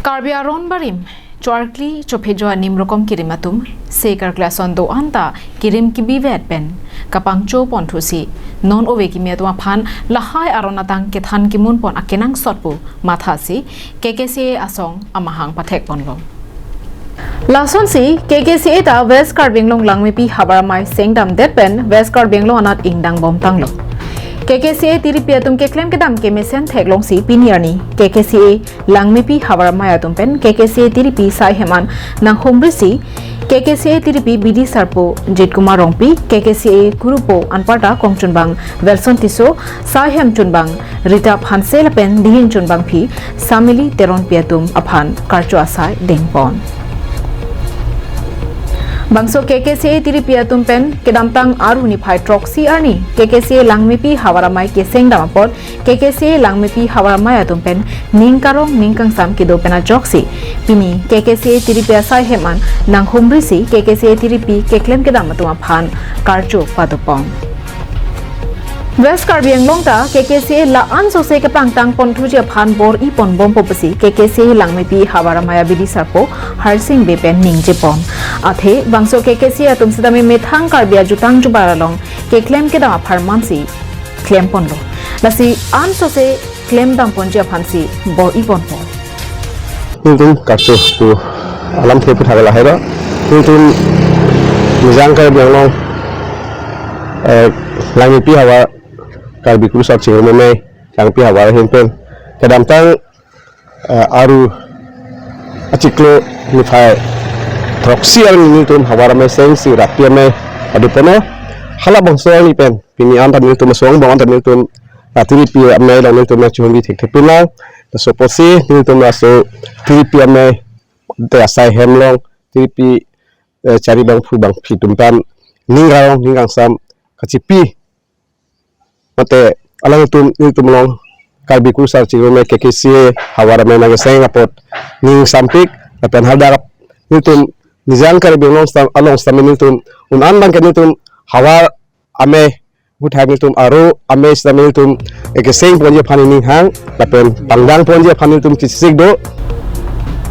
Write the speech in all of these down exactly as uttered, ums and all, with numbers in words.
Karbi aron barim, chorkli chophejo anim rokom kirim atum, se karkli ason do-an ta kirim kibivet pen kapangcho ponthusi, non ove kimi atum aphan lahai aron atang kethan kimun pon akenangsot pu mathasi, K K C A asong amahang pathek ponlo. Lasonsi, K K C A ta West Karbi Anglong Langmepi havar amei sengdamdet pen West Karbi Anglong anat ingdang bomtanglo. K K C A tiripi atum keklem kedam kemesen theklongsi pini arni K K C A Langmepi havar amei atum pen K K C A tiripi saihem an nanghumrisi, K K C A tiripi B D sarpo Jit Kumar Rongpi, K K C A kurupo anparta kongchunbang Welson Tisso, saihem chunbang Rita Phanse lapen dihin chunbangpi Samili Teronpi atum aphan karcho asai dengpon. Bangso K K C A tiripi atum pen kedamtang Aru niphai throksi arni K K C A Langmepi havar amei kesengdam apot K K C A Langmepi havar amei atum pen ning karong ning kangsam kedo pen ajoksi pini K K C A tiripi asaihem an nanghumrisi K K C A tiripi keklem kedam atum aphan karcho padopon. West Karbi Anglong ta K K C A la-an sose kepangtang ponthuji aphan bor-i ponbompo pusi K K C A Langmepi havar amei a-B D sarpo Harsing Bey pen ningjepon. Athe bangso K K C A atum sitame methang Karbi ajutang jubar along keklem kedam apharmansi klemponlo. Lasi an sose klemdamponji aphansi bor-i ponpo. Nelitum karcho pu alamthe puthak lahai lo. Nelitum Nijang Karbi Anglong, eh, Langmepi havar Karbi kurusar chingrum amei Langmepi havar ahin pen kedamtang, eh, Aru achiklo niphai throksi arni nelitum havar amei sengsi rapi amei padoponlo. Halabangso arni pen pini anta nelitum asong bang anta nelitum, ah, tiripi amei along nelitum nangchihumri thekthe pinlang. Laso apotsi nelitum laso tiripi amei te asaihem along tiripi, eh, chari bangphu bangphi atum aphan ning karong ning kangsam kachipi. Mate alangtum nelitum along Karbi kurusar chingrum amei K K C A havar amei nangkeseng apot ning sampik lapen hadak nelitum Nijang Karbi Anglong stam along stam nelitum un-an abangke nelitum havar amei puthak nelitum Aru amei stam nelitum, eh, kesengponji aphan ning hang lapen pangdangponji aphan nelitum chisik do.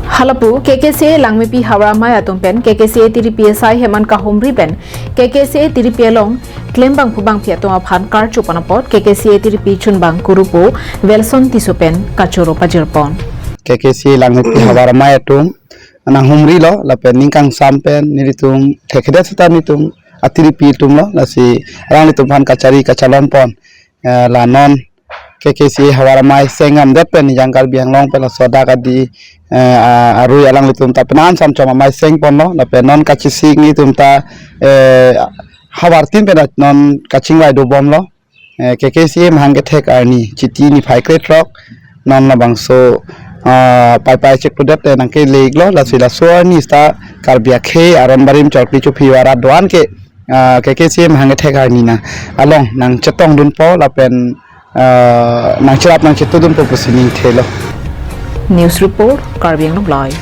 Halapu K K C A Langmepi havar amei atum pen K K C A tiripi asaihem an kahumri pen K K C A tiripi along klem bangphu bangphi atum aphan karcho pon apot K K C A tiripi chunbang kurupo Welson Tisso pen kachoro pajirpon. K K C A Langmepi havar amei atum nanghumrilo lapen ning kangsam pen nelitum thekthedet seta nelitum atiripi atumlo, lasi alanglitum aphan kachari kachalompon, eh, la non K K C A havar amei sengdamdet pen Nijang Karbi Anglong pen laso adak adi, eh, a-, arui alanglitum ta penan samchom amei sengponlo lapen non kachisik nelitum ta, eh, havartin pen non kachingvai dobomlo. Eh, K K C A mahang kethek arni Chiti niphai krethrok non labangso, ah, paipai cheklodet, eh, nangkele-iklo, lasi laso arni seta Karbi akhei aron barim chorkli chophi arat do-an ke, ah, K K C A mahang kethek arni na along nangchetongdunpo lapen, ah, nangcherap nangchetudunpo pusi ningthelo. News report, Karbi Anglong Live.